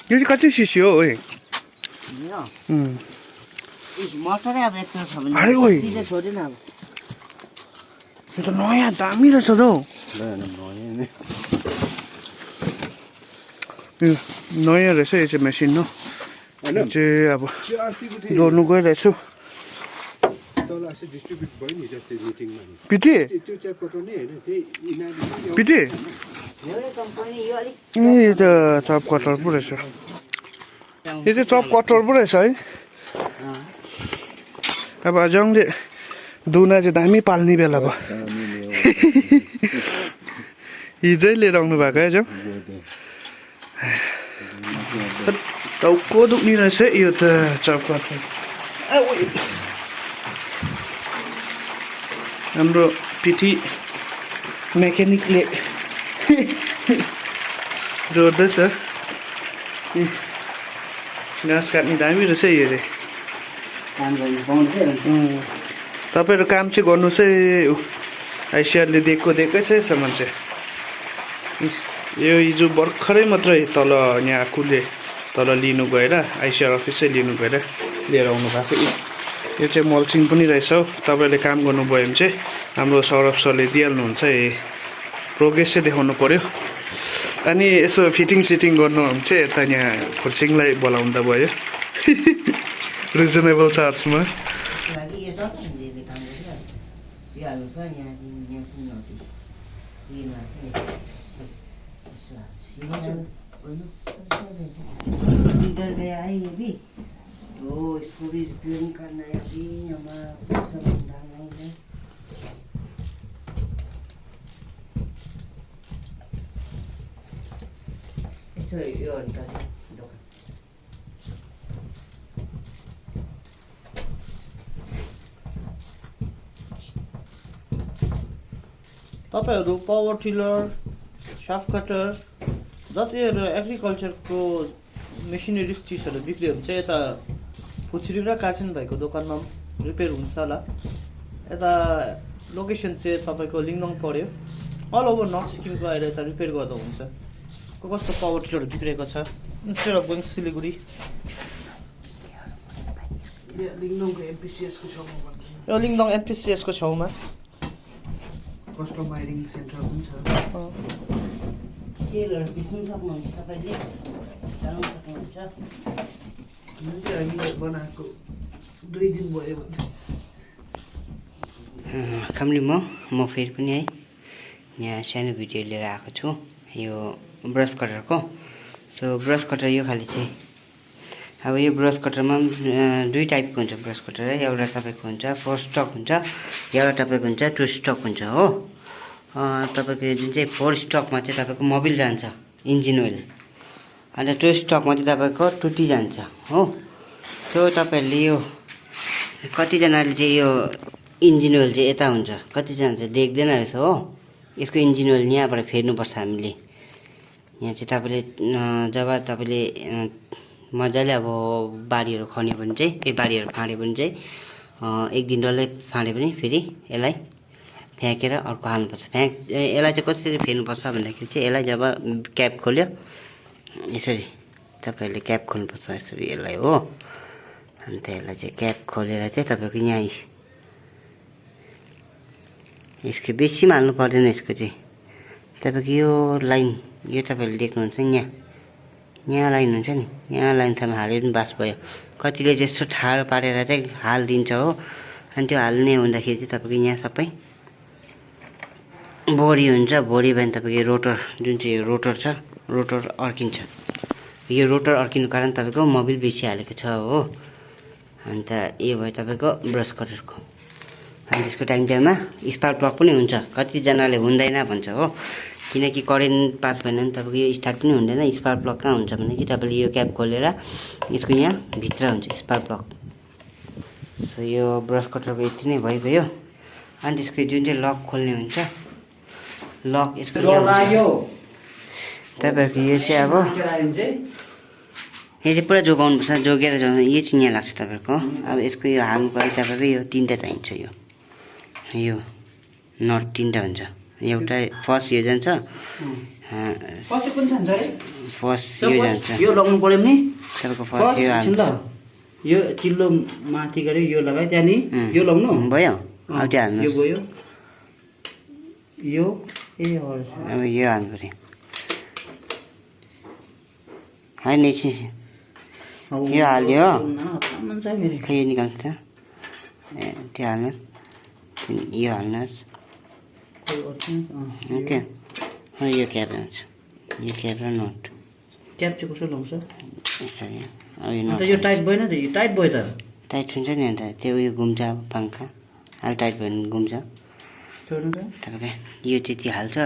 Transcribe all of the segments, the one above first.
यो चाहिँ कति सिसी हो ओइ मटरै अब यत्रो छ भने अरे ओइ सिधै छोडेन अब यो त नयाँ दामी रहेछ त हौ यो नयाँ रहेछ यो चाहिँ मेसिन हो यो चाहिँ अब जोड्नु गइरहेछु पिटी पिटी ए यो त चप कटर पो रहेछ यो चाहिँ चप कटर पो रहेछ है अब अजङले दुना चाहिँ दामी पाल्ने बेला भयो हिजै लिएर आउनु भएको है अजङ टाउको दुख्ने रहेछ यो त चप कटर हाम्रो पिटी मेकेनिकले जोड्दैछ घाँस काट्ने दामी रहेछ यो रे तपाईँहरू काम चाहिँ गर्नु चाहिँ आइसिआरले दिएकै छ सामान चाहिँ यो हिजो भर्खरै मात्रै तल यहाँ आफूले तल लिनु गएर आइसिआर अफिसै लिनु गएर लिएर आउनु भएको यो चाहिँ मल्चिङ पनि रहेछ हौ तपाईँले काम गर्नुभयो भने चाहिँ हाम्रो सौरभ सरले दिइहाल्नुहुन्छ प्रोग्रेस चाहिँ देखाउनु पर्यो अनि यसो फिटिङ गर्नु भने चाहिँ यता यहाँ फुर्सिङलाई बोलाउँदा भयो रिजनेबल चार्जमा तो इसको भी रिपेयरिंग करना है अभी हमारा सामान डालना है यस्तो यो अन्त दोकान तपाईहरु पावर टिलर शाफ्ट कटर जतिहरु एग्रिकल्चरको मेसिनरीज चिजहरु बिक्री हुन्छ यता फुचुरी र काचन भएको दोकानमा रिपेयर हुन्छ होला यता लोकेसन चाहिँ तपाईको लिङदोङ पर्यो अल ओभर नर्थ सिक्किमको आएर यता रिपेयर गर्दा हुन्छ कस्तो पावर टिलरहरु बिक्रेको छ इन्स्टेड अफ गोइङ सिलिगुडी लिङदोङको एमपीसीएस को छेउमा यो लिङदोङ एमपीसीएस को छेउमा कस्टमाइजिङ सेन्टर पनि छ तेलहरु पिस्नु सक्नुहुन्छ तपाईले जानु सक्नुहुन्छ यो चाहिँ अहिले बनाएको 2 दिन भयो भने खामली म फेरि पनि है यहाँ सानो भिडियो लिएर आएको छु यो ब्रश कटरको सो ब्रश कटर यो खाली चाहिँ अब यो ब्रश कटरमा दुई टाइपको हुन्छ ब्रश कटर है एउटा तपाईको हुन्छ फोर स्टक हुन्छ एउटा तपाईको हुन्छ टु स्टक हुन्छ हो तपाईको जुन चाहिँ फोर स्टकमा चाहिँ तपाईको मोबिल जान्छ इन्जिन ओइल अनि टु स्टकमा चाहिँ तपाईको टुटी जान्छ हो सो तपाईहरुले यो कतिजनाले चाहिँ यो इन्जिन ओइल चाहिँ यता हुन्छ कतिजना चाहिँ देख्दैन रहेछ हो यसको इन्जिन ओइल यहाँबाट फेर्नुपर्छ हामीले यहाँ चाहिँ तपाईले जब तपाईले मजाले अब बारीहरु खन्यो भने चाहिँ बारीहरु फाड्यो भने चाहिँ एक दिन डल्लै फाड्यो भने फेरि यसलाई फ्याँकेर अर्को हाल्नुपर्छ यसलाई चाहिँ कसरी फेर्नुपर्छ भन्दाखेरि चाहिँ यसलाई जब क्याप खोल्यो यसरी तपाईहरुले क्याप खोल्नुपर्छ यसरी यसलाई हो अनि त्यसलाई चाहिँ क्याप खोलेर चाहिँ तपाईको यहाँ यसको बेसी हाल्नु पर्दैन यसको चाहिँ तपाईको यो लाइन यो तपाईहरुले देख्नुहुन्छ यहाँ लाइन हुन्छ नि यहाँ लाइनसम्म हाले पनि बास भयो कतिले जस्तो ठाडो पारेर चाहिँ हाल्दिन्छ हो अनि त्यो हाल्ने हुँदाखेरि चाहिँ तपाईको यहाँ सबै बोडी हुन्छ बोडी भयो भने तपाईको रोटर जुन चाहिँ रोटर छ रोटर अड्किन्छ यो रोटर अड्किनु कारण तपाईको मोबिल बेसी हालेको छ हो अन्त यो भयो तपाईको ब्रश कटरको अनि त्यसको टाइममा स्पार्क प्लग पनि हुन्छ कतिजनाले हुँदैन भन्छ हो किनकि करेन्ट पास भएन भने तपाईको यो स्टार्ट पनि हुँदैन स्पार्क प्लग कहाँ हुन्छ भने कि तपाईले यो क्याप खोलेर यसको यहाँ भित्र हुन्छ स्पार्क प्लग सो यो ब्रश कटरको यति नै भइगयो अनि त्यसको जुन चाहिँ लक खोल्ने हुन्छ लक यसको तपाईहरुको यो चाहिँ अब यो चाहिँ पुरा जोगाउनुपर्छ जोगेर यो चाहिँ यहाँ लाग्छ तपाईहरुको अब यसको यो हाल्नुको लागि तपाईको यो 3टा चाहिन्छ यो नट 3टा हुन्छ एउटा फर्स्ट यो जान्छ पछि कुन जान्छ अरे फर्स्ट यो जान्छ यो लगाउनु पर्यो नि तपाईँको फर्स्ट यो ल यो चिल्लो माथि गरे यो लगाए त्यहाँ नि यो लगाउनु भयो अब त्यो हाल्नु यो गयो यो ए अब यो हाल्नु पऱ्यो होइन एकछिन यो हाल्यो खै यो निकाल्छ ए त्यो हाल्नुहोस् यो हाल्नुहोस् ओके यो क्याप हाल्छ यो क्याप र नोट क्याप चाहिँ कसो लाउँछ यसरी अब यो अन्त नोट यो टाइट भएन त यो टाइट भयो त टाइट हुन्छ नि अन्त त्यो उयो घुम्छ पङ्खा अलि टाइट भयो भने घुम्छ छोड्नु त तपाईँको यो त्यति हाल्छ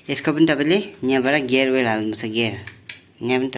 यसको पनि तपाईँले यहाँबाट गियर वेल हाल्नुपर्छ गियर यहाँ पनि